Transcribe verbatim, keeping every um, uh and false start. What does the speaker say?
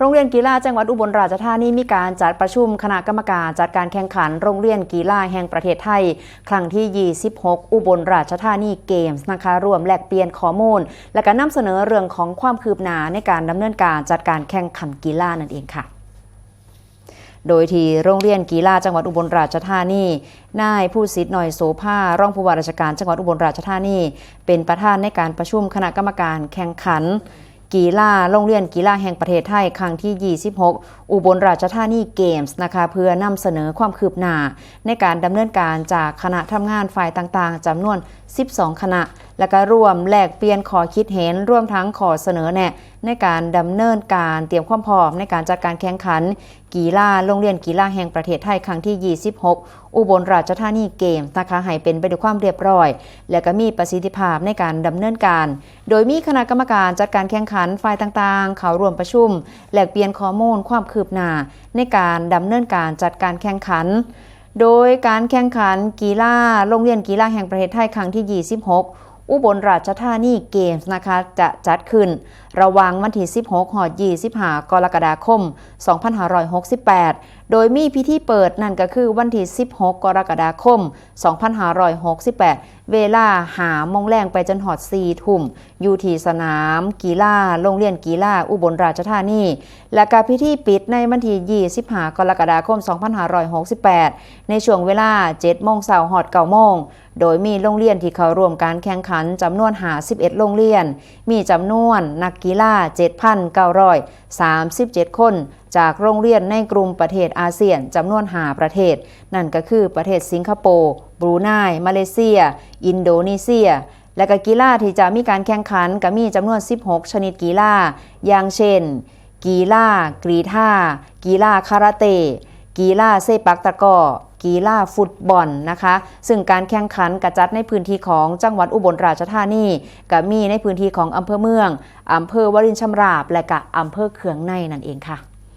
โรงเรียนกีฬาจังหวัดอุบลราชธานีมีการจัดประชุมคณะกรรมการจัดการแข่งขันโรงเรียนกีฬาแห่งประเทศไทย ครั้งที่ ยี่สิบหก อุบลราชธานีเกมส์นะคะ ร่วมแลกเปลี่ยนข้อมูล และก็นำเสนอเรื่องของความคืบหน้าในการดำเนินการจัดการแข่งขันกีฬานั่นเองค่ะ โดยที่โรงเรียนกีฬาจังหวัดอุบลราชธานี นายภูสิทธิ์ น้อยโสภา รองผู้ว่าราชการจังหวัดอุบลราชธานี เป็นประธานในการประชุมคณะกรรมการแข่งขัน กีฬาโรงเรียนกีฬาแห่งประเทศไทย ครั้งที่ ยี่สิบหก อุบลราชธานีเกมส์นะคะ เพื่อนำเสนอความคืบหน้าในการดำเนินการจากคณะทำงานฝ่ายต่างๆจำนวน สิบสอง คณะ และก็ร่วมแลกเปลี่ยนข้อคิดเห็น รวมทั้งข้อเสนอแนะในการดำเนินการเตรียมความพร้อมในการจัดการแข่งขัน กีฬาโรงเรียนกีฬาแห่งประเทศไทย ครั้งที่ ยี่สิบหก อุบลราชธานีเกมส์นะคะ ให้เป็นไปด้วยความเรียบร้อย และก็มีประสิทธิภาพในการดำเนินการ โดยมีคณะกรรมการจัดการแข่งขันฝ่ายต่างๆ เข้าร่วมประชุม แลกเปลี่ยนข้อมูลความคืบหน้าในการดำเนินการจัดการแข่งขัน โดยการแข่งขันกีฬาโรงเรียนกีฬาแห่งประเทศไทย ครั้งที่ ยี่สิบหก อุบลราชธานีเกมส์นะคะ จะจัดขึ้นระหว่างวันที่ สิบหก ฮอด ยี่สิบห้า กรกฎาคม สองพันห้าร้อยหกสิบแปด โดยมีพิธีเปิดนั่นก็คือวันที่ สิบหก กรกฎาคม สองพันห้าร้อยหกสิบแปด เวลา ห้าโมงแลงไปจนฮอด สี่ทุ่ม อยู่ที่สนามกีฬาโรงเรียนกีฬาอุบลราชธานี และก็พิธีปิดในวันที่ ยี่สิบห้า กรกฎาคม สองพันห้าร้อยหกสิบแปด ในช่วงเวลา เจ็ดโมงเช้าฮอด เก้าโมง โดยมีโรงเรียนที่เข้าร่วมการแข่งขันจำนวน ห้าสิบเอ็ด โรงเรียน มีจำนวนนักกีฬา เจ็ดพันเก้าร้อยสามสิบเจ็ด คน จากโรงเรียนในกลุ่มประเทศอาเซียนจำนวน ห้า ประเทศ นั่นก็คือประเทศสิงคโปร์ บรูไน มาเลเซีย อินโดนีเซีย และก็กีฬาที่จะมีการแข่งขันก็มีจำนวน สิบหก ชนิดกีฬา อย่างเช่น กีฬากรีฑา กีฬาคาราเต้ กีฬาเซปักตะกร้อ กีฬาฟุตบอลนะคะ ซึ่งการแข่งขันกระจัดในพื้นที่ของจังหวัดอุบลราชธานี ก็มีในพื้นที่ของอำเภอเมือง อำเภอวารินชำราบ และก็อำเภอเคืองในนั่นเองค่ะ